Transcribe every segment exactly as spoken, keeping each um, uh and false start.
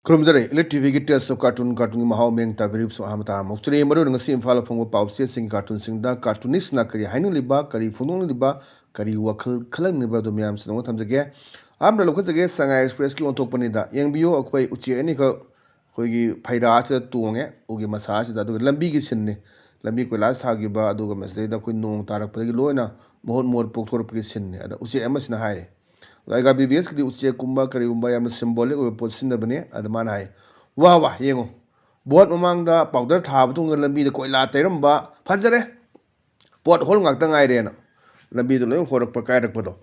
ꯈꯨꯔꯨꯝꯖꯔꯤ꯫ Elite ꯇꯤꯚꯤꯒꯤ Tales of Cartoon, ꯀꯥꯔꯇꯨꯟꯒꯤ ꯃꯍꯥꯎ ꯃꯤꯌꯥꯝ ꯇꯥꯕꯤꯔꯤꯕꯁꯨ ꯑꯍꯥꯟꯕ ꯇꯥꯔꯝꯃꯤ꯫ ꯃꯔꯨꯑꯣꯏꯅ ꯉꯁꯤ ꯏꯝꯐꯥꯜꯗ ꯐꯣꯡꯕ ꯄꯥꯎꯆꯦꯁꯤꯡꯒꯤ ꯀꯥꯔꯇꯨꯟꯁꯤꯡꯗ ꯀꯥꯔꯇꯨꯅꯤꯁꯅ ꯀꯔꯤ ꯍꯥꯏꯅꯤꯡꯂꯤꯕ, ꯀꯔꯤ ꯐꯣꯡꯗꯣꯛꯅꯤꯡꯂꯤꯕ, ꯀꯔꯤ ꯋꯥꯈꯜ ꯈꯜꯍꯟꯅꯤꯡꯂꯤꯕ ꯑꯗꯨ ꯃꯌꯥꯝꯁꯤꯗ ꯑꯃꯨꯛ ꯊꯝꯖꯒꯦ꯫ ꯑꯍꯥꯟꯕꯗ ꯂꯧꯈꯠꯆꯒꯦ, ꯁꯉꯥꯏ ꯑꯦꯛꯁꯄ꯭ꯔꯦꯁꯀꯤ ꯑꯣꯟꯊꯣꯛꯄꯅꯤꯗ꯫ ꯌꯦꯡꯕꯤꯌꯨ, ꯑꯩꯈꯣꯏ ꯎꯆꯦꯛ ꯑꯅꯤꯈꯛ ꯑꯩꯈꯣꯏꯒꯤ ꯐꯩꯔꯥꯁꯤꯗ ꯇꯣꯡꯉꯦ, ꯎꯒꯤ ꯃꯁꯥꯁꯤꯗ, ꯑꯗꯨꯒ ꯂꯝꯕꯤꯒꯤ ꯁꯤꯟꯅꯤ꯫ ꯂꯝꯕꯤ ꯀꯣꯏꯂꯥꯁ ꯊꯥꯈꯤꯕ, ꯑꯗꯨꯒ ꯃꯁꯤꯗꯩꯗ ꯑꯩꯈꯣꯏ ꯅꯣꯡ ꯇꯥꯔꯛꯄꯗꯒꯤ ꯂꯣꯏꯅ ꯃꯍꯨꯠ ꯃꯍꯨꯠ ꯄꯣꯛꯊꯣꯔꯛꯄꯒꯤ ꯁꯤꯟꯅꯤ꯫ ꯑꯗ ꯎꯆꯦꯛ ꯑꯃꯁꯤꯅ ꯍꯥꯏꯔꯦ, ꯑꯗ ꯑꯩꯒ ꯕꯤ ꯕꯤ ꯑꯦꯁꯀꯤꯗꯤ ꯎꯆꯦꯛꯀꯨꯝꯕ ꯀꯔꯤꯒꯨꯝꯕ ꯌꯥꯝꯅ ꯁꯤꯝꯕꯣꯂꯤꯛ ꯑꯣꯏꯕ ꯄꯣꯠ ꯁꯤꯖꯤꯟꯅꯕꯅꯦ꯫ ꯑꯗ ꯃꯥꯅ ꯍꯥꯏ, "ꯋꯥ ꯋꯥ, ꯌꯦꯡꯉꯣ, ꯚꯣꯠ ꯃꯃꯥꯡꯗ ꯄꯥꯎꯗꯔ ꯊꯥꯕ ꯃꯇꯨꯡꯗ ꯂꯝꯕꯤꯗ ꯀꯣꯏꯂꯥ ꯇꯩꯔꯝꯕ ꯐꯖꯔꯦ, ꯄꯣꯠ ꯍꯣꯜ ꯉꯥꯛꯇ ꯉꯥꯏꯔꯦꯅ, ꯂꯝꯕꯤꯗꯣ ꯂꯣꯏ ꯍꯣꯔꯛꯄ ꯀꯥꯏꯔꯛꯄꯗꯣ"꯫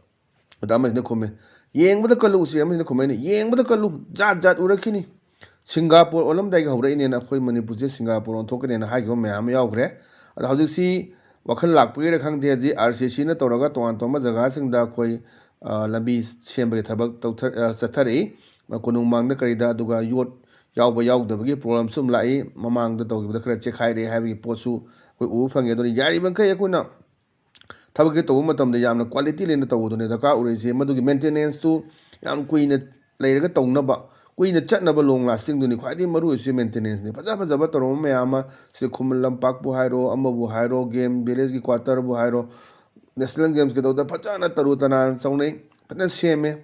ꯑꯗ ꯑꯃꯁꯤꯅ ꯈꯨꯝꯃꯦ, "ꯌꯦꯡꯕꯗ ꯀꯜꯂꯨ", ꯎꯆꯦꯛ ꯑꯃꯁꯤꯅ ꯈꯨꯝꯃꯛꯏꯅꯦ, "ꯌꯦꯡꯕꯗ ꯀꯜꯂꯨ, ꯖꯥꯠ ꯖꯥꯠ ꯎꯔꯛꯈꯤꯅꯤ꯫ ꯁꯤꯡꯒꯥꯄꯨꯔ ꯑꯣꯜꯂꯝꯗꯥꯏꯒꯤ ꯍꯧꯔꯛꯏꯅꯦꯅ ꯑꯩꯈꯣꯏ ꯃꯅꯤꯄꯨꯔꯁꯦ ꯁꯤꯡꯒꯥꯄꯨꯔ ꯑꯣꯟꯊꯣꯛꯀꯅꯦꯅ" ꯍꯥꯏꯈꯤꯕ ꯃꯌꯥꯝ ꯑꯃ ꯌꯥꯎꯈ꯭ꯔꯦ꯫ ꯑꯗꯣ ꯍꯧꯖꯤꯛꯁꯤ ꯋꯥꯈꯜ ꯂꯥꯛꯄꯒꯤꯔ ꯈꯪꯗꯦ, ꯍꯧꯖꯤꯛ ꯑꯥꯔ ꯁꯤ ꯁꯤꯅ ꯇꯧꯔꯒ ꯇꯣꯉꯥꯟ ꯇꯣꯉꯥꯟꯕ ꯖꯒꯥꯁꯤꯡꯗ ꯑꯩꯈꯣꯏ, ꯑ, ꯂꯝꯕꯤ ꯁꯦꯝꯕꯒꯤ ꯊꯕꯛ ꯇꯧꯊ-, ꯑ, ꯆꯠꯊꯔꯛꯏ꯫ ꯀꯣꯅꯨꯡ ꯃꯥꯡꯗ ꯀꯔꯤꯗ, ꯑꯗꯨꯒ ꯌꯣꯠ ꯌꯥꯎꯕ ꯌꯥꯎꯗꯕꯒꯤ ꯄ꯭ꯔꯣꯕ꯭ꯂꯦꯝꯁꯨ ꯑꯗꯨꯝ ꯂꯥꯛꯏ꯫ ꯃꯃꯥꯡꯗ ꯇꯧꯈꯤꯕꯗ ꯈꯔ ꯆꯦꯛꯈꯥꯏꯔꯦ ꯍꯥꯏꯕꯒꯤ ꯄꯣꯠꯁꯨ ꯑꯩꯈꯣꯏ ꯎꯕ ꯐꯪꯉꯦ꯫ ꯑꯗꯨꯅ ꯌꯥꯔꯤꯕꯃꯈꯩ ꯑꯩꯈꯣꯏꯅ ꯊꯕꯛꯁꯦ ꯇꯧꯕ ꯃꯇꯝꯗ ꯌꯥꯝꯅ ꯀ꯭ꯋꯥꯂꯤꯇꯤ ꯂꯩꯅ ꯇꯧꯕꯗꯨꯅꯦ ꯗꯔꯀꯥꯔ ꯑꯣꯏꯔꯤꯁꯦ꯫ ꯃꯗꯨꯒꯤ ꯃꯦꯟꯇꯦꯅꯦꯟꯁꯇꯨ ꯌꯥꯝ ꯀꯨꯏꯅ ꯂꯩꯔꯒ ꯇꯧꯅꯕ, ꯀꯨꯏꯅ ꯆꯠꯅꯕ, ꯂꯣꯡ ꯂꯥꯁꯇꯤꯡꯗꯨꯅꯤ ꯈ꯭ꯋꯥꯏꯗꯒꯤ ꯃꯔꯨ ꯑꯣꯏꯔꯤꯁꯦ, ꯃꯦꯟꯇꯦꯅꯦꯟꯁꯅꯤ꯫ ꯐꯖ ꯐꯖꯕ ꯇꯧꯔꯝꯕ ꯃꯌꯥꯝ ꯑꯃ, ꯁꯤ ꯈꯨꯃꯟ ꯂꯝꯄꯥꯛꯄꯨ ꯍꯥꯏꯔꯣ, ꯑꯃꯕꯨ ꯍꯥꯏꯔꯣ, ꯒꯦꯝ ꯚꯤꯂꯦꯖꯀꯤ ꯀ꯭ꯋꯥꯇꯔꯕꯨ ꯍꯥꯏꯔꯣ, ꯅꯦꯁꯅꯦꯜ ꯒꯦꯝꯁꯀꯤ ꯇꯧꯗ ꯐꯖꯅ ꯇꯔꯨ ꯇꯅꯥꯟ ꯇꯧꯅꯩ, ꯐꯖꯅ ꯁꯦꯝꯃꯦ꯫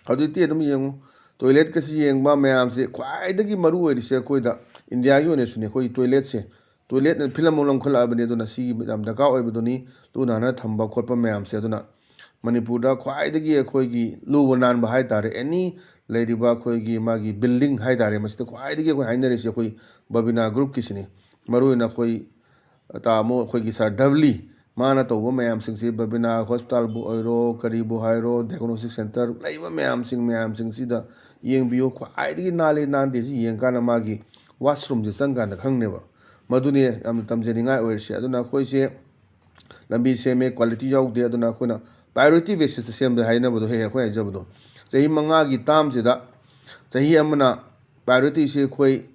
ꯍꯧꯖꯤꯛꯇꯤ ꯑꯗꯨꯝ ꯌꯦꯡꯉꯨ, ꯇꯣꯏꯂꯦꯠꯀꯁꯤ ꯌꯦꯡꯕ ꯃꯌꯥꯝꯁꯦ ꯈ꯭ꯋꯥꯏꯗꯒꯤ ꯃꯔꯨ ꯑꯣꯏꯔꯤꯁꯦ ꯑꯩꯈꯣꯏꯗ, ꯏꯟꯗꯤꯌꯥꯒꯤ ꯑꯣꯏꯅꯁꯨꯅꯦ, ꯑꯩꯈꯣꯏꯒꯤ ꯇꯣꯏꯂꯦꯠꯁꯦ, ꯇꯣꯏꯂꯦꯠꯅ ꯐꯤꯂꯝ ꯑꯃ ꯂꯧꯈꯠꯂꯛꯑꯕꯅꯤ꯫ ꯑꯗꯨꯅ ꯁꯤꯒꯤ ꯌꯥꯝ ꯗꯔꯀꯥꯔ ꯑꯣꯏꯕꯗꯨꯅꯤ, ꯂꯨ ꯅꯥꯟꯅ ꯊꯝꯕ ꯈꯣꯠꯄ ꯃꯌꯥꯝꯁꯦ꯫ ꯑꯗꯨꯅ ꯃꯅꯤꯄꯨꯔꯗ ꯈ꯭ꯋꯥꯏꯗꯒꯤ ꯑꯩꯈꯣꯏꯒꯤ ꯂꯨꯕ ꯅꯥꯟꯕ ꯍꯥꯏ ꯇꯥꯔꯦ, ꯑꯦꯅꯤ ꯂꯩꯔꯤꯕ ꯑꯩꯈꯣꯏꯒꯤ ꯃꯥꯒꯤ ꯕꯤꯜꯗꯤꯡ ꯍꯥꯏ ꯇꯥꯔꯦ, ꯃꯁꯤꯗ ꯈ꯭ꯋꯥꯏꯗꯒꯤ ꯑꯩꯈꯣꯏ ꯍꯥꯏꯅꯔꯤꯁꯦ ꯑꯩꯈꯣꯏ ꯕꯕꯤꯅꯥ ꯒ꯭ꯔꯨꯞꯀꯤꯁꯤꯅꯤ꯫ ꯃꯔꯨꯑꯣꯏꯅ ꯑꯩꯈꯣꯏ ꯇꯥꯃꯣ ꯑꯩꯈꯣꯏꯒꯤ ꯁꯥꯔ ꯗꯕꯂꯤ, ꯃꯥꯅ ꯇꯧꯕ ꯃꯌꯥꯝꯁꯤꯡꯁꯤ, ꯕꯕꯤꯅꯥ ꯍꯣꯁꯄꯤꯇꯥꯜꯕꯨ ꯑꯣꯏꯔꯣ, ꯀꯔꯤꯕꯨ ꯍꯥꯏꯔꯣ, ꯗꯥꯏꯒꯅꯣꯁꯇꯤꯛ ꯁꯦꯟꯇꯔ ꯂꯩꯕ ꯃꯌꯥꯝꯁꯤꯡ, ꯃꯌꯥꯝꯁꯤꯡꯁꯤꯗ ꯌꯦꯡꯕꯤꯌꯨ꯫ ꯈ꯭ꯋꯥꯏꯗꯒꯤ ꯅꯥꯜꯂꯤ ꯅꯥꯟꯗꯦꯁꯤ ꯌꯦꯡꯀꯥꯟꯗ ꯃꯥꯒꯤ ꯋꯥꯁꯔꯨꯝꯁꯦ ꯆꯪꯀꯥꯟꯗ ꯈꯪꯅꯦꯕ꯫ ꯃꯗꯨꯅꯤ ꯌꯥꯝꯅ ꯇꯝꯖꯅꯤꯡꯉꯥꯏ ꯑꯣꯏꯔꯤꯁꯦ꯫ ꯑꯗꯨꯅ ꯑꯩꯈꯣꯏꯁꯦ ꯂꯝꯕꯤ ꯁꯦꯝꯃꯦ, ꯀ꯭ꯋꯥꯂꯤꯇꯤ ꯌꯥꯎꯗꯦ, ꯑꯗꯨꯅ ꯑꯩꯈꯣꯏꯅ ꯄ꯭ꯔꯥꯏꯌꯣꯔꯤꯇꯤ ꯕꯦꯁꯤꯁꯇ ꯁꯦꯝꯗꯦ ꯍꯥꯏꯅꯕꯗꯣ ꯍꯦꯛ ꯍꯦꯛ ꯑꯩꯈꯣꯏ ꯍꯥꯏꯖꯕꯗꯣ꯫ ꯆꯍꯤ ꯃꯉꯥꯒꯤ ꯇꯥꯔꯝꯁꯤꯗ ꯆꯍꯤ ꯑꯃꯅ ꯄ꯭ꯔꯥꯏꯌꯣꯔꯤꯇꯤꯁꯦ ꯑꯩꯈꯣꯏ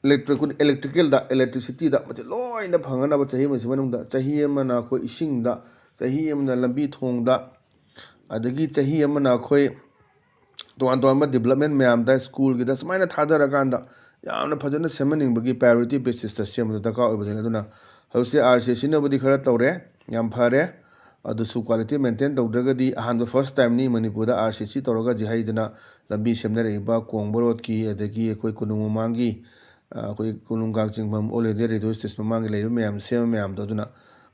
ꯏꯂꯦꯛꯇ꯭ꯔꯤꯛ-, ꯏꯂꯦꯛꯇ꯭ꯔꯤꯀꯦꯜꯗ, ꯏꯂꯦꯛꯇ꯭ꯔꯤꯁꯤꯇꯤꯗ ꯃꯁꯤ ꯂꯣꯏꯅ ꯐꯪꯅꯅꯕ ꯆꯍꯤ ꯑꯃꯁꯤ ꯃꯅꯨꯡꯗ, ꯆꯍꯤ ꯑꯃꯅ ꯑꯩꯈꯣꯏ ꯏꯁꯤꯡꯗ, ꯆꯍꯤ ꯑꯃꯅ ꯂꯝꯕꯤ ꯊꯣꯡꯗ, ꯑꯗꯒꯤ ꯆꯍꯤ ꯑꯃꯅ ꯑꯩꯈꯣꯏ ꯇꯣꯉꯥꯟ ꯇꯣꯉꯥꯟꯕ ꯗꯤꯕꯂꯞꯃꯦꯟ ꯃꯌꯥꯝꯗ, ꯁ꯭ꯀꯨꯜꯒꯤꯗ ꯁꯨꯃꯥꯏꯅ ꯊꯥꯗꯔꯀꯥꯟꯗ ꯌꯥꯝꯅ ꯐꯖꯅ ꯁꯦꯝꯍꯟꯅꯤꯡꯕꯒꯤ ꯄ꯭ꯔꯥꯏꯌꯣꯔꯤꯇꯤ ꯕꯦꯁꯤꯁꯇ ꯁꯦꯝꯕꯗ ꯗꯔꯀꯥꯔ ꯑꯣꯏꯕꯗꯨꯅꯤ꯫ ꯑꯗꯨꯅ ꯍꯧꯖꯤꯛꯁꯦ ꯑꯥꯔ ꯁꯤ ꯁꯤꯅꯕꯨꯗꯤ ꯈꯔ ꯇꯧꯔꯦ, ꯌꯥꯝ ꯐꯔꯦ꯫ ꯑꯗꯨꯁꯨ ꯀ꯭ꯋꯥꯂꯤꯇꯤ ꯃꯦꯟꯇꯦꯟ ꯇꯧꯗ꯭ꯔꯒꯗꯤ, ꯑꯍꯥꯟꯕ ꯐꯥꯔꯁ ꯇꯥꯏꯝꯅꯤ ꯃꯅꯤꯄꯨꯔꯗ ꯑꯥꯔ ꯁꯤ ꯁꯤ ꯇꯧꯔꯒ ꯖꯤꯍꯩꯗꯅ ꯂꯝꯕꯤ ꯁꯦꯝꯅꯔꯛꯏꯕ ꯀꯣꯡꯕ ꯔꯣꯗꯀꯤ, ꯑꯗꯒꯤ ꯑꯩꯈꯣꯏ ꯀꯣꯅꯨꯡ ꯃꯃꯥꯡꯒꯤ, ꯑ, ꯑꯩꯈꯣꯏ ꯀꯣꯅꯨꯡ ꯀꯥꯡꯆꯤꯡꯐꯝ ꯑꯣꯜ ꯏꯟꯗꯤꯌꯥ ꯔꯦꯗꯤꯑꯣ ꯁ꯭ꯇꯦꯁꯟ ꯃꯃꯥꯡꯒꯤ ꯂꯩꯔꯤꯕ ꯃꯌꯥꯝ ꯁꯦꯝꯕ ꯃꯌꯥꯝꯗꯣ, ꯑꯗꯨꯅ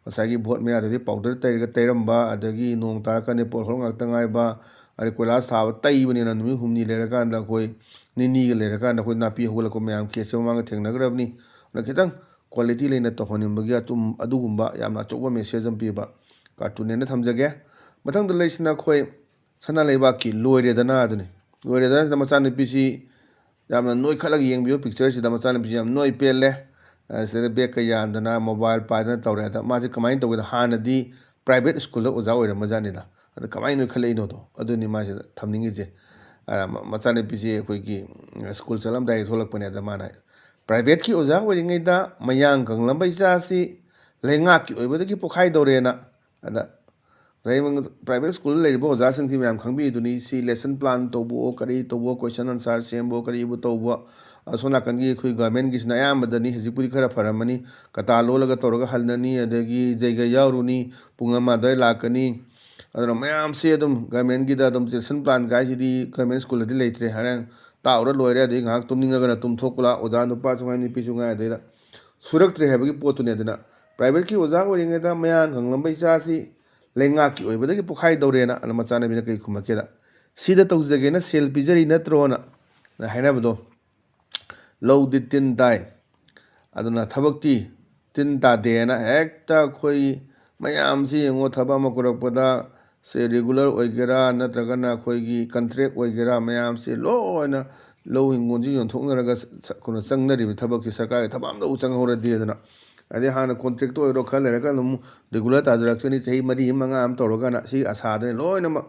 ꯉꯁꯥꯏꯒꯤ ꯚꯣꯠ ꯃꯌꯥꯗꯗꯤ ꯄꯥꯎꯗꯔ ꯇꯩꯔꯒ ꯇꯩꯔꯝꯕ, ꯑꯗꯒꯤ ꯅꯣꯡ ꯇꯥꯔꯀꯥꯟꯗ ꯄꯣꯠꯍꯣꯜ ꯉꯥꯛꯇ ꯉꯥꯏꯕ, ꯑꯗꯩ ꯀꯣꯏꯂꯥꯁ ꯊꯥꯕ ꯇꯩꯕꯅꯤꯅ ꯅꯨꯃꯤꯠ ꯍꯨꯝꯅꯤ ꯂꯩꯔꯀꯥꯟꯗ, ꯑꯩꯈꯣꯏ ꯅꯤꯅꯤꯒ ꯂꯩꯔꯀꯥꯟꯗ ꯑꯩꯈꯣꯏ ꯅꯥꯄꯤ ꯍꯧꯒꯠꯂꯛꯄ ꯃꯌꯥꯝ ꯀꯦꯁꯁꯦ ꯃꯃꯥꯡꯗ ꯊꯦꯡꯅꯈ꯭ꯔꯕꯅꯤ꯫ ꯑꯗꯨꯅ ꯈꯤꯇꯪ ꯀ꯭ꯋꯥꯂꯤꯇꯤ ꯂꯩꯅ ꯇꯧꯍꯟꯅꯤꯡꯕꯒꯤ ꯑꯆꯨꯝ-, ꯑꯗꯨꯒꯨꯝꯕ ꯌꯥꯝꯅ ꯑꯆꯧꯕ ꯃꯦꯁꯦꯖ ꯑꯃ ꯄꯤꯕ ꯀꯥꯔꯇꯨꯟꯅꯦꯅ ꯊꯝꯖꯒꯦ꯫ ꯃꯊꯪꯗ ꯂꯩꯁꯤꯅ ꯑꯩꯈꯣꯏ ꯁꯅꯥ ꯂꯩꯕꯥꯛꯀꯤ ꯂꯣꯏꯔꯦꯗꯅ ꯑꯗꯨꯅꯤ꯫ ꯂꯣꯏꯔꯦꯗꯅ ꯁꯤꯗ ꯃꯆꯥꯅꯨꯄꯤꯁꯤ ꯌꯥꯝꯅ ꯅꯣꯏꯈꯠꯂꯒ ꯌꯦꯡꯕꯤꯌꯨ, ꯄꯤꯛꯆꯔꯁꯤꯗ ꯃꯆꯥꯅꯨꯄꯤꯁꯤ ꯌꯥꯝ ꯅꯣꯏ ꯄꯦꯜꯂꯦ꯫ ꯑ, ꯁꯤꯗ ꯕꯦꯛꯀ ꯌꯥꯟꯗꯅ, ꯃꯣꯕꯥꯏꯜ ꯄꯥꯏꯗꯅ ꯇꯧꯔꯦ꯫ ꯑꯗ ꯃꯥꯁꯦ ꯀꯃꯥꯏꯅ ꯇꯧꯒꯦꯗ, ꯍꯥꯟꯅꯗꯤ ꯄ꯭ꯔꯥꯏꯚꯦꯠ ꯁ꯭ꯀꯨꯜꯗ ꯑꯣꯖꯥ ꯑꯣꯏꯔꯝꯕ ꯖꯥꯠꯅꯤꯗ꯫ ꯑꯗ ꯀꯃꯥꯏꯅ ꯅꯣꯏꯈꯠꯂꯛꯏꯅꯣꯗꯣ, ꯑꯗꯨꯅꯤ ꯃꯥꯁꯤꯗ ꯊꯝꯅꯤꯡꯉꯤꯁꯦ꯫ ꯑ, ꯃ-, ꯃꯆꯥꯅꯨꯄꯤꯁꯦ ꯑꯩꯈꯣꯏꯒꯤ, ꯎꯝ, ꯁ꯭ꯀꯨꯜ ꯆꯠꯂꯝꯗꯥꯏꯗ ꯊꯣꯛꯂꯛꯄꯅꯦ꯫ ꯑꯗ ꯃꯥꯅ, "ꯄ꯭ꯔꯥꯏꯚꯦꯠꯀꯤ ꯑꯣꯖꯥ ꯑꯣꯏꯔꯤꯉꯩꯗ ꯃꯌꯥꯡ ꯀꯪꯂꯝꯕ ꯏꯆꯥꯁꯤ ꯂꯩꯉꯥꯛꯀꯤ ꯑꯣꯏꯕꯗꯒꯤ ꯄꯣꯛꯈꯥꯏꯗꯧꯔꯦꯅ"꯫ ꯑꯗ ꯉꯁꯥꯏ ꯄ꯭ꯔꯥꯏꯚꯦꯠ ꯁ꯭ꯀꯨꯜꯗ ꯂꯩꯔꯤꯕ ꯑꯣꯖꯥꯁꯤꯡꯁꯤ ꯃꯌꯥꯝ ꯈꯪꯕꯤꯗꯨꯅꯤ, ꯁꯤ ꯂꯦꯁꯟ ꯄ꯭ꯂꯥꯟ ꯇꯧꯕꯑꯣ, ꯀꯔꯤ ꯇꯧꯕꯑꯣ, ꯀꯣꯏꯁꯟ ꯑꯟꯁꯥꯔ ꯁꯦꯝꯕꯑꯣ, ꯀꯔꯤꯕꯨ ꯇꯧꯕ, ꯑꯁꯣꯝ ꯅꯥꯀꯟꯒꯤ ꯑꯩꯈꯣꯏ ꯒꯚꯔꯟꯃꯦꯟꯒꯤꯁꯤꯅ ꯑꯌꯥꯝꯕꯗꯅꯤ꯫ ꯍꯧꯖꯤꯛꯄꯨꯗꯤ ꯈꯔ ꯐꯔꯝꯃꯅꯤ, ꯀꯇꯥ ꯂꯣꯜꯂꯒ ꯇꯧꯔꯒ ꯍꯜꯂꯅꯤ, ꯑꯗꯒꯤ ꯖꯩꯒ ꯌꯥꯎꯔꯨꯅꯤ, ꯄꯨꯡ ꯑꯃ ꯑꯗꯨꯋꯥꯏ ꯂꯥꯛꯀꯅꯤ꯫ ꯑꯗꯨꯅ ꯃꯌꯥꯝꯁꯦ ꯑꯗꯨꯝ ꯒꯚꯔꯟꯃꯦꯟꯒꯤꯗ ꯑꯗꯨꯝ ꯂꯦꯁꯟ ꯄ꯭ꯂꯥꯟ ꯀꯥꯏꯁꯤꯗꯤ ꯒꯚꯔꯟꯃꯦꯟ ꯁ꯭ꯀꯨꯜꯗꯗꯤ ꯂꯩꯇ꯭ꯔꯦ꯫ ꯍꯣꯔꯦꯟ ꯇꯥꯛꯎꯔ ꯂꯣꯏꯔꯦ, ꯑꯗꯩ ꯉꯥꯏꯍꯥꯛ ꯇꯨꯝꯅꯤꯡꯉꯒꯅ ꯇꯨꯝꯊꯣꯛꯄ ꯂꯥ-, ꯑꯣꯖꯥ ꯅꯨꯄꯥꯁꯨ ꯉꯥꯏ, ꯅꯨꯄꯤꯁꯨ ꯉꯥꯏ, ꯑꯗꯩꯗ ꯁꯨꯔꯛꯇ꯭ꯔꯦ ꯍꯥꯏꯕꯒꯤ ꯄꯣꯠꯇꯨꯅꯤ꯫ ꯑꯗꯨꯅ ꯄ꯭ꯔꯥꯏꯚꯦꯠꯀꯤ ꯑꯣꯖꯥ ꯑꯣꯏꯔꯤꯉꯩꯗ ꯃꯌꯥꯡ ꯀꯪꯂꯝꯕ ꯏꯆꯥꯁꯤ ꯂꯩꯉꯥꯛꯀꯤ ꯑꯣꯏꯕꯗꯒꯤ ꯄꯣꯛꯈꯥꯏꯗꯧꯔꯦꯅ꯫ ꯑꯗ ꯃꯆꯥꯅꯨꯄꯤꯅ ꯀꯩ ꯈꯨꯝꯃꯛꯀꯦꯗ, "ꯁꯤꯗ ꯇꯧꯖꯒꯦꯅ ꯁꯦꯜ ꯄꯤꯖꯔꯤ ꯅꯠꯇ꯭ꯔꯣꯅ?" ꯑꯗ ꯍꯥꯏꯅꯕꯗꯣ, "ꯂꯧꯗꯤ ꯇꯤꯟ ꯇꯥꯏ, ꯑꯗꯨꯅ ꯊꯕꯛꯇꯤ ꯇꯤꯟ ꯇꯥꯗꯦꯅ" ꯍꯦꯛꯇ ꯑꯩꯈꯣꯏ ꯃꯌꯥꯝꯁꯤ ꯌꯦꯡꯉꯣ, ꯊꯕꯛ ꯑꯃ ꯀꯧꯔꯛꯄꯗ, ꯁꯦ ꯔꯤꯒꯨꯂꯔ ꯑꯣꯏꯒꯦꯔꯥ ꯅꯠꯇ꯭ꯔꯒꯅ ꯑꯩꯈꯣꯏꯒꯤ ꯀꯟꯇ꯭ꯔꯦꯛ ꯑꯣꯏꯒꯦꯔꯥ, ꯃꯌꯥꯝꯁꯤ ꯂꯣꯏꯅ ꯂꯧ ꯍꯤꯡꯒꯣꯜꯁꯤ ꯌꯣꯟꯊꯣꯛꯅꯔꯒ ꯁ-, ꯁ-, ꯀꯩꯅꯣ ꯆꯪꯅꯔꯤꯕ ꯊꯕꯛꯁꯤ ꯁꯔꯀꯥꯔꯒꯤ ꯊꯕꯛ ꯑꯝꯇꯕꯨ ꯆꯪꯍꯧꯔꯗꯤ ꯑꯗꯨꯅ꯫ ꯑꯗꯩ ꯍꯥꯟꯅ ꯀꯣꯟꯇ꯭ꯔꯦꯛꯇ ꯑꯣꯏꯔꯣ, ꯈꯔ ꯂꯩꯔꯒ ꯑꯗꯨꯝ ꯔꯤꯒꯨꯂꯔ ꯇꯥꯖꯔꯛꯆꯅꯤ, ꯆꯍꯤ ꯃꯔꯤ ꯑꯃ, ꯃꯉꯥ ꯑꯃ ꯇꯧꯔꯒꯅ꯫ ꯁꯤ ꯑꯁꯥꯗꯅꯤ ꯂꯣꯏꯅꯃꯛ꯫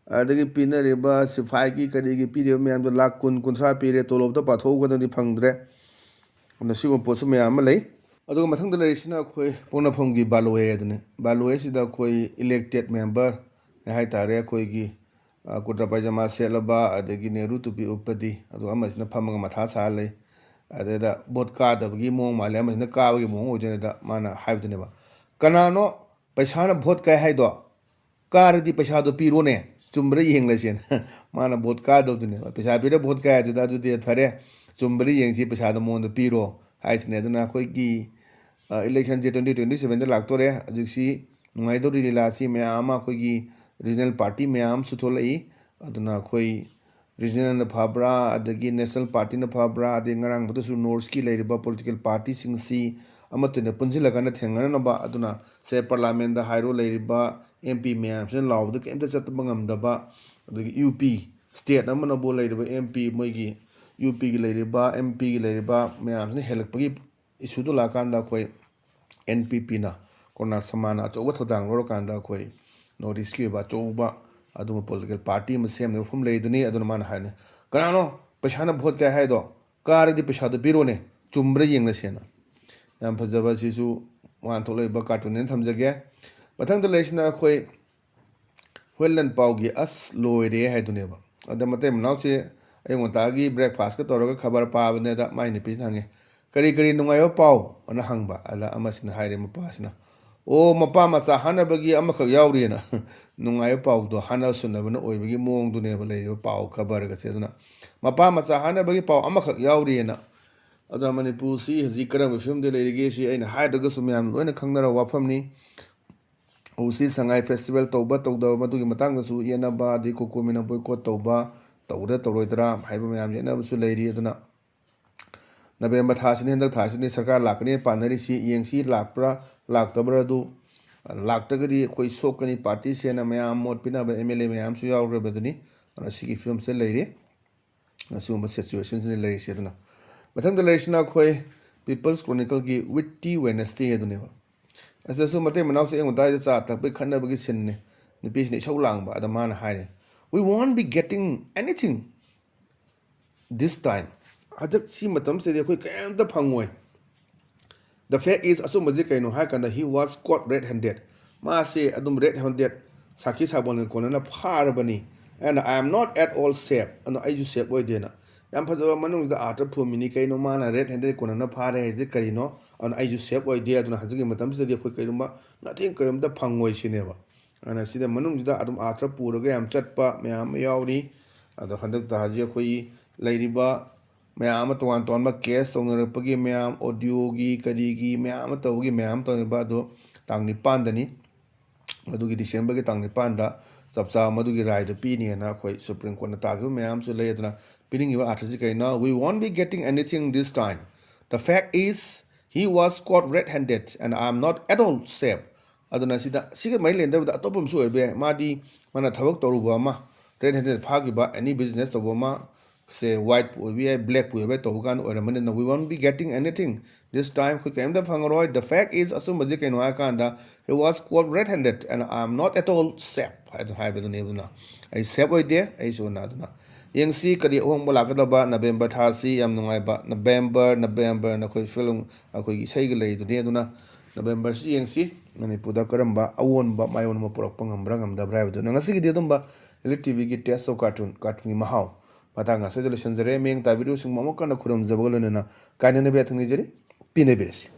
ꯑꯗꯒꯤ ꯄꯤꯅꯔꯤꯕ ꯁꯤꯐꯥꯏꯒꯤ ꯀꯔꯤꯒꯤ ꯄꯤꯔꯤꯕ ꯃꯌꯥꯝꯗꯣ ꯂꯥꯈ ꯀꯨꯟ, ꯀꯨꯟꯊ꯭ꯔꯥ ꯄꯤꯔꯦ, ꯇꯣꯂꯣꯞꯇ ꯄꯥꯊꯣꯛꯎꯒꯗꯗꯤ ꯐꯪꯗ꯭ꯔꯦ꯫ ꯑꯗꯨꯅ ꯁꯤꯒꯨꯝꯕ ꯄꯣꯠꯁꯨ ꯃꯌꯥꯝ ꯑꯃ ꯂꯩ꯫ ꯑꯗꯨꯒ ꯃꯊꯪꯗ ꯂꯩꯔꯤꯁꯤꯅ ꯑꯩꯈꯣꯏ ꯄꯣꯛꯅꯐꯝꯒꯤ ꯕꯥꯂꯣꯏ ꯑꯗꯨꯅꯤ꯫ ꯕꯥꯂꯣꯏꯁꯤꯗ ꯑꯩꯈꯣꯏ ꯏꯂꯦꯛꯇꯦꯠ ꯃꯦꯝꯕꯔ ꯍꯥꯏ ꯇꯥꯔꯦ, ꯑꯩꯈꯣꯏꯒꯤ ꯑ, ꯀꯨꯔꯇꯥ ꯄꯥꯏꯖꯃꯥ ꯁꯦꯠꯂꯕ, ꯑꯗꯒꯤ ꯅꯦꯍꯔꯨ ꯇꯨꯄꯤ ꯎꯞꯄꯗꯤ, ꯑꯗꯨꯒ ꯑꯃꯁꯤꯅ ꯐꯝꯃꯒ ꯃꯊꯥ ꯁꯥꯔ ꯂꯩ꯫ ꯑꯗꯩꯗ ꯚꯣꯠ ꯀꯥꯗꯕꯒꯤ ꯃꯑꯣꯡ ꯃꯥꯜꯂꯦ, ꯑꯃꯁꯤꯅ ꯀꯥꯕꯒꯤ ꯃꯑꯣꯡ ꯑꯣꯏꯗꯣꯏꯅꯦꯗ ꯃꯥꯅ ꯍꯥꯏꯕꯗꯨꯅꯦꯕ꯫ ꯀꯅꯥꯅꯣ ꯄꯩꯁꯥꯅ ꯚꯣꯠ ꯀꯥꯏ ꯍꯥꯏꯗꯣ? ꯀꯥꯔꯗꯤ ꯄꯩꯁꯥꯗꯣ ꯄꯤꯔꯣꯅꯦ, ꯆꯨꯝꯕ꯭ꯔꯥ ꯌꯦꯡꯂꯁꯦꯅ꯫ ꯃꯥꯅ ꯚꯣꯠ ꯀꯥꯗꯧꯗꯨꯅꯦꯕ꯫ ꯄꯩꯁꯥ ꯄꯤꯔ ꯚꯣꯠ ꯀꯥꯏ ꯍꯥꯏꯗꯨꯗ, ꯑꯗꯨꯗꯤ ꯐꯔꯦ, ꯆꯨꯝꯕ꯭ꯔꯥ ꯌꯦꯡꯁꯤ, ꯄꯩꯁꯥꯗꯣ ꯃꯉꯣꯟꯗ ꯄꯤꯔꯣ ꯍꯥꯏꯁꯤꯅꯦ꯫ ꯑꯗꯨꯅ ꯑꯩꯈꯣꯏꯒꯤ, ꯑ, ꯏꯂꯦꯛꯁꯟꯁꯦ twenty twenty sevenꯗ ꯂꯥꯛꯇꯣꯔꯦ꯫ ꯍꯧꯖꯤꯛꯁꯤ ꯅꯨꯡꯉꯥꯏꯗꯧꯔꯤ ꯂꯤꯂꯥꯁꯤ ꯃꯌꯥꯝ ꯑꯃ, ꯑꯩꯈꯣꯏꯒꯤ ꯔꯤꯖꯅꯦꯜ ꯄꯥꯔꯇꯤ ꯃꯌꯥꯝ ꯑꯃꯁꯨ ꯊꯣꯛꯂꯛꯏ꯫ ꯑꯗꯨꯅ ꯑꯩꯈꯣꯏ ꯔꯤꯖꯅꯦꯜꯅ ꯐꯕ꯭ꯔꯥ, ꯑꯗꯒꯤ ꯅꯦꯁꯅꯦꯜ ꯄꯥꯔꯇꯤꯅ ꯐꯕ꯭ꯔꯥ, ꯑꯗꯩ ꯉꯔꯥꯡꯕꯗꯁꯨ ꯅꯣꯔꯠꯁꯀꯤ ꯂꯩꯔꯤꯕ ꯄꯣꯂꯤꯇꯤꯀꯦꯜ ꯄꯥꯔꯇꯤꯁꯤꯡꯁꯤ ꯑꯃꯠꯇ ꯑꯣꯏꯅ ꯄꯨꯟꯁꯤꯜꯂꯀꯥꯟꯗ ꯊꯦꯡꯅꯅꯕ, ꯑꯗꯨꯅ ꯁꯦ ꯄꯥꯔꯂꯥꯃꯦꯟꯗ ꯍꯥꯏꯔꯣ, ꯂꯩꯔꯤꯕ ꯑꯦꯝ ꯄꯤ ꯃꯌꯥꯝꯁꯤꯅ ꯂꯥꯎꯕꯗ ꯀꯩꯝꯇ ꯆꯠꯄ ꯉꯝꯗꯕ, ꯑꯗꯒꯤ ꯌꯨ ꯄꯤ ꯁ꯭ꯇꯦꯠ ꯑꯃꯅꯕꯨ ꯂꯩꯔꯤꯕ ꯑꯦꯝ ꯄꯤ, ꯃꯣꯏꯒꯤ ꯌꯨ ꯄꯤꯒꯤ ꯂꯩꯔꯤꯕ, ꯑꯦꯝ ꯄꯤꯒꯤ ꯂꯩꯔꯤꯕ ꯃꯌꯥꯝꯁꯤꯅ ꯍꯦꯜꯂꯛꯄꯒꯤ ꯏꯁꯨꯗꯨ ꯂꯥꯛꯑꯀꯥꯟꯗ ꯑꯩꯈꯣꯏ ꯑꯦꯟ ꯄꯤ ꯄꯤꯅ, ꯀꯣꯔꯣꯅꯥ ꯁꯃꯥꯅ ꯑꯆꯧꯕ ꯊꯧꯗꯥꯡ ꯂꯧꯔꯀꯥꯟꯗ ꯑꯩꯈꯣꯏ ꯅꯣꯔꯠ ꯏꯁꯀꯤ ꯑꯣꯏꯕ ꯑꯆꯧꯕ ꯑꯗꯨꯒꯨꯝꯕ ꯄꯣꯂꯤꯇꯤꯀꯦꯜ ꯄꯥꯔꯇꯤ ꯑꯃ ꯁꯦꯝꯅꯕ ꯃꯐꯝ ꯂꯩꯗꯨꯅꯤ꯫ ꯑꯗꯨꯅ ꯃꯥꯅ ꯍꯥꯏꯅꯤ, "ꯀꯅꯥꯅꯣ ꯄꯩꯁꯥꯅ ꯚꯣꯠ ꯀꯥꯏ ꯍꯥꯏꯗꯣ? ꯀꯥꯔꯗꯤ ꯄꯩꯁꯥꯗꯣ ꯄꯤꯔꯣꯅꯦ, ꯆꯨꯝꯕ꯭ꯔꯥ ꯌꯦꯡꯂꯁꯦꯅ"꯫ ꯌꯥꯝ ꯐꯖꯕ, ꯁꯤꯁꯨ ꯋꯥꯍꯟꯊꯣꯛ ꯂꯩꯕ ꯀꯥꯔꯇꯨꯟꯅꯦꯅ ꯊꯝꯖꯒꯦ꯫ ꯃꯊꯪꯗ ꯂꯩꯔꯤꯁꯤꯅ ꯑꯩꯈꯣꯏ ꯍꯨꯔꯥꯟꯂꯟ ꯄꯥꯎꯒꯤ "ꯑꯁ ꯂꯣꯏꯔꯦ" ꯍꯥꯏꯗꯨꯅꯦꯕ꯫ ꯑꯗ ꯃꯇꯩ ꯃꯅꯥꯎꯁꯦ ꯑꯌꯨꯛ ꯉꯟꯇꯥꯒꯤ ꯕ꯭ꯔꯦꯛꯐꯥꯁꯀ ꯇꯧꯔꯒ ꯈꯕꯔ ꯄꯥꯕꯅꯦꯗ ꯃꯥꯏ ꯅꯨꯄꯤꯁꯤꯅ ꯍꯪꯉꯦ, "ꯀꯔꯤ ꯀꯔꯤ ꯅꯨꯡꯉꯥꯏꯕ ꯄꯥꯎ?" ꯑꯅ ꯍꯪꯕ꯫ ꯑꯗ ꯑꯃꯁꯤꯅ ꯍꯥꯏꯔꯦ, ꯃꯄꯥꯁꯤꯅ, "ꯑꯣ, ꯃꯄꯥ ꯃꯆꯥ ꯍꯥꯠꯅꯕꯒꯤ ꯑꯃꯈꯛ ꯌꯥꯎꯔꯤꯑꯅ"꯫ ꯅꯨꯡꯉꯥꯏꯕ ꯄꯥꯎꯗꯣ ꯍꯥꯠꯅ ꯁꯨꯅꯕꯅ ꯑꯣꯏꯕꯒꯤ ꯃꯑꯣꯡꯗꯨꯅꯦꯕ ꯂꯩꯔꯤꯕ ꯄꯥꯎ ꯈꯕꯔꯒꯁꯦ꯫ ꯑꯗꯨꯅ ꯃꯄꯥ ꯃꯆꯥ ꯍꯥꯠꯅꯕꯒꯤ ꯄꯥꯎ ꯑꯃꯈꯛ ꯌꯥꯎꯔꯤꯑꯅ꯫ ꯑꯗꯨꯅ ꯃꯅꯤꯄꯨꯔꯁꯤ ꯍꯧꯖꯤꯛ ꯀꯔꯝꯕ ꯐꯤꯕꯝꯗ ꯂꯩꯔꯤꯒꯦ ꯁꯤ ꯑꯩꯅ ꯍꯥꯏꯗ꯭ꯔꯒꯁꯨ ꯃꯌꯥꯝ ꯂꯣꯏꯅ ꯈꯪꯅꯔꯕ ꯋꯥꯐꯝꯅꯤ꯫ ꯍꯧꯖꯤꯛ ꯁꯉꯥꯏ ꯐꯦꯁꯇꯤꯚꯦꯜ ꯇꯧꯕ ꯇꯧꯗꯕ ꯃꯗꯨꯒꯤ ꯃꯇꯥꯡꯗꯁꯨ ꯌꯦꯠꯅꯕ, ꯑꯗꯩ ꯀꯣꯀꯣꯃꯤꯅ ꯕꯣꯏꯀꯣꯠ ꯇꯧꯕ ꯇꯧꯒꯗ꯭ꯔꯥ ꯇꯧꯔꯣꯏꯗ꯭ꯔꯥ ꯍꯥꯏꯕ ꯃꯌꯥꯝ ꯌꯦꯠꯅꯕꯁꯨ ꯂꯩꯔꯤ꯫ ꯑꯗꯨꯅ ꯅꯕꯦꯝꯕꯔ ꯊꯥꯁꯤꯅꯤ, ꯍꯟꯗꯛ ꯊꯥꯁꯤꯅꯤ ꯁꯔꯀꯥꯔ ꯂꯥꯛꯀꯅꯤ ꯄꯥꯅꯔꯤꯁꯤ, ꯌꯦꯡꯁꯤ ꯂꯥꯛꯄ꯭ꯔꯥ ꯂꯥꯛꯇꯕ꯭ꯔꯥ ꯑꯗꯨ꯫ ꯂꯥꯛꯇ꯭ꯔꯒꯗꯤ ꯑꯩꯈꯣꯏ ꯁꯣꯛꯀꯅꯤ, ꯄꯥꯔꯇꯤꯁꯦꯅ ꯃꯌꯥꯝ ꯃꯣꯠ ꯄꯤꯅꯕ ꯑꯦꯝ ꯑꯦꯜ ꯑꯦ ꯃꯌꯥꯝꯁꯨ ꯌꯥꯎꯈ꯭ꯔꯕꯗꯨꯅꯤ꯫ ꯑꯗꯨꯅ ꯁꯤꯒꯤ ꯐꯤꯕꯝꯁꯤꯗ ꯂꯩꯔꯤ꯫ ꯑꯁꯤꯒꯨꯝꯕ ꯁꯤꯆꯨꯋꯦꯁꯟꯁꯤꯅ ꯂꯩꯔꯤꯁꯦ꯫ ꯑꯗꯨꯅ ꯃꯊꯪꯗ ꯂꯩꯔꯤꯁꯤꯅ ꯑꯩꯈꯣꯏ ꯄꯤꯄꯜꯁ ꯀ꯭ꯔꯣꯅꯤꯀꯜꯒꯤ ꯋꯤꯠꯇꯤ ꯋꯦꯅꯁꯗꯦ ꯑꯗꯨꯅꯦꯕ꯫ ꯑꯁꯤꯗꯁꯨ ꯃꯇꯩ ꯃꯅꯥꯎꯁꯦ ꯑꯌꯨꯛ ꯉꯟꯇꯥꯁꯤꯗ ꯆꯥ ꯊꯛꯄꯒꯤ ꯈꯠꯅꯕꯒꯤ ꯁꯤꯟꯅꯤ꯫ ꯅꯨꯄꯤꯁꯤꯅ ꯏꯁꯧ ꯂꯥꯡꯕ꯫ ꯑꯗ ꯃꯥꯅ ꯍꯥꯏꯔꯦ, "We won't be getting anything this time." ꯍꯟꯗꯛ ꯁꯤ ꯃꯇꯝꯁꯤꯗꯗꯤ ꯑꯩꯈꯣꯏ ꯀꯔꯤꯝꯇ ꯐꯪꯉꯣꯏ꯫ The fact is, ꯑꯆꯨꯝꯕꯁꯤ ꯀꯩꯅꯣ ꯍꯥꯏꯔꯀꯥꯟꯗ, he was caught red handed꯫ ꯃꯥꯁꯦ ꯑꯗꯨꯝ ꯔꯦꯗ ꯍꯦꯟꯗꯦꯗ, ꯁꯥꯈꯤ ꯁꯥꯕꯣꯟꯒ ꯀꯣꯟꯅꯅ ꯐꯥꯔꯕꯅꯤ꯫ And I am not at all safe. ꯑꯗꯣ ꯑꯩꯁꯨ ꯁꯦꯐ ꯑꯣꯏꯗꯦꯅ꯫ ꯌꯥꯝ ꯐꯖꯕ ꯃꯅꯨꯡꯁꯤꯗ ꯑꯥꯔꯊ ꯐꯨꯝꯃꯤꯅꯤ꯫ ꯀꯩꯅꯣ ꯃꯥꯅ ꯔꯦꯗ ꯍꯦꯟꯗꯦꯗ ꯀꯣꯔꯅꯔꯅ ꯐꯥꯔꯦ ꯍꯥꯏꯁꯦ ꯀꯔꯤꯅꯣ? ꯑꯗꯨꯅ ꯑꯩꯁꯨ ꯁꯦꯐ ꯑꯣꯏꯗꯦ꯫ ꯑꯗꯨꯅ ꯍꯧꯖꯤꯛꯀꯤ ꯃꯇꯝꯁꯤꯗꯗꯤ ꯑꯩꯈꯣꯏ ꯀꯩꯒꯨꯝꯕ ꯅꯊꯦꯡ ꯀꯔꯤꯝꯇ ꯐꯪꯉꯣꯏ ꯁꯤꯅꯦꯕ꯫ ꯑꯗꯨꯅ ꯁꯤꯗ ꯃꯅꯨꯡꯁꯤꯗ ꯑꯗꯨꯝ ꯑꯥꯔꯊ ꯄꯨꯔꯒ ꯌꯥꯝ ꯆꯠꯄ ꯃꯌꯥꯝ ꯑꯃ ꯌꯥꯎꯔꯤ꯫ ꯑꯗꯣ ꯍꯟꯗꯛꯇ ꯍꯧꯖꯤꯛ ꯑꯩꯈꯣꯏ ꯂꯩꯔꯤꯕ ꯃꯌꯥꯝ ꯑꯃ ꯇꯣꯉꯥꯟ ꯇꯣꯉꯥꯟꯕ ꯀꯦꯁ ꯇꯧꯅꯔꯛꯄꯒꯤ ꯃꯌꯥꯝ, ꯑꯣꯗꯤꯑꯣꯒꯤ ꯀꯔꯤꯒꯤ ꯃꯌꯥꯝ ꯑꯃ ꯇꯧꯕꯒꯤ ꯃꯌꯥꯝ ꯇꯧꯅꯕ ꯑꯗꯣ ꯇꯥꯡ ꯅꯤꯄꯥꯟꯗꯅꯤ꯫ ꯃꯗꯨꯒꯤ ꯗꯤꯁꯦꯝꯕꯔꯒꯤ ꯇꯥꯡ ꯅꯤꯄꯥꯟꯗ ꯆꯞ ꯆꯥꯕ ꯃꯗꯨꯒꯤ ꯔꯥꯏꯗꯨ ꯄꯤꯅꯤꯅ ꯑꯩꯈꯣꯏ ꯁꯨꯄ꯭ꯔꯤꯝ ꯀꯣꯔꯠꯅ ꯇꯥꯈꯤꯕ ꯃꯌꯥꯝꯁꯨ ꯂꯩ꯫ ꯑꯗꯨꯅ ꯄꯤꯅꯤꯡꯉꯤꯕ ꯑꯥꯔꯊꯁꯤ ꯀꯩꯅꯣ? We won't be getting anything this time. The fact is, he was caught red-handed and I am not at all safe. ꯑꯗꯨꯅ ꯁꯤꯗ ꯁꯤꯒ ꯃꯔꯤ ꯂꯩꯅꯗꯕꯗ ꯑꯇꯣꯞꯄ ꯑꯃꯁꯨ ꯑꯣꯏꯕ ꯌꯥꯏ꯫ ꯃꯥꯗꯤ ꯃꯥꯅ ꯊꯕꯛ ꯇꯧꯔꯨꯕ ꯑꯃ, ꯔꯦꯗ ꯍꯦꯟꯗꯦꯗ ꯐꯥꯈꯤꯕ, ꯑꯦꯅꯤ ꯕꯤꯖꯤꯅꯦꯁ ꯇꯧꯕ ꯑꯃ, ꯁꯦ ꯋꯥꯏꯠꯄꯨ ꯑꯣꯏꯕ ꯌꯥꯏ, ꯕ꯭ꯂꯦꯛꯄꯨ ꯑꯣꯏꯕ ꯌꯥꯏ, ꯇꯧꯕ ꯀꯥꯟꯗ ꯑꯣꯏꯔꯝꯃꯅꯤꯅ, we won't be getting anything this time. ꯑꯩꯈꯣꯏ ꯀꯔꯤꯝꯇ ꯐꯪꯉꯔꯣꯏ꯫ The fact is, ꯑꯆꯨꯝꯕꯁꯤ ꯀꯩꯅꯣ ꯍꯥꯏ ꯀꯥꯟꯗ, he was caught red-handed and I am not at all safe ꯍꯥꯏꯗꯣ ꯍꯥꯏꯕꯗꯨꯅꯦ꯫ ꯑꯗꯨꯅ ꯑꯩ ꯁꯦꯐ ꯑꯣꯏꯗꯦ, ꯑꯩꯁꯨ ꯑꯗꯨꯅ ꯌꯦꯡꯁꯤ ꯀꯔꯤ ꯑꯍꯣꯡꯕ ꯂꯥꯛꯀꯗꯕ꯫ ꯅꯕꯦꯝꯕꯔ ꯊꯥꯁꯤ ꯌꯥꯝ ꯅꯨꯡꯉꯥꯏꯕ, ꯅꯕꯦꯝꯕꯔ, ꯅꯕꯦꯝꯕꯔ, ꯅꯈꯣꯏ ꯐꯤꯂꯝ, ꯑꯩꯈꯣꯏꯒꯤ ꯏꯁꯩꯒ ꯂꯩꯗꯨꯅꯤ꯫ ꯑꯗꯨꯅ ꯅꯕꯦꯝꯕꯔꯁꯤ ꯌꯦꯡꯁꯤ, ꯃꯅꯤꯄꯨꯔꯗ ꯀꯔꯝꯕ ꯑꯑꯣꯟꯕ ꯃꯥꯏꯑꯣꯟ ꯑꯃ ꯄꯨꯔꯛꯄ ꯉꯝꯕ꯭ꯔꯥ ꯉꯝꯗꯕ꯭ꯔꯥ ꯍꯥꯏꯕꯗꯨꯅ꯫ ꯉꯁꯤꯒꯤꯗꯤ ꯑꯗꯨꯝꯕ ꯏꯂꯤꯠ ꯇꯤꯚꯤꯒꯤ ꯇꯦꯁ ꯑꯣꯐ ꯀꯥꯔꯇꯨꯟ, ꯀꯥꯔꯇꯨꯟꯒꯤ ꯃꯍꯥꯎ ꯃꯇꯥꯡ ꯑꯁꯤꯗ ꯂꯣꯏꯁꯤꯟꯖꯔꯦ꯫ ꯃꯤꯌꯦꯡ ꯇꯥꯕꯤꯔꯤꯕꯁꯤꯡꯕꯨ ꯑꯃꯨꯛ ꯍꯟꯅ ꯈꯨꯔꯨꯝꯖꯕꯒ ꯂꯣꯏꯅꯅ ꯀꯥꯏꯅꯅꯕ ꯌꯥꯊꯪ ꯅꯤꯖꯔꯤ꯫ ꯄꯤꯅꯕꯤꯔꯁꯤ꯫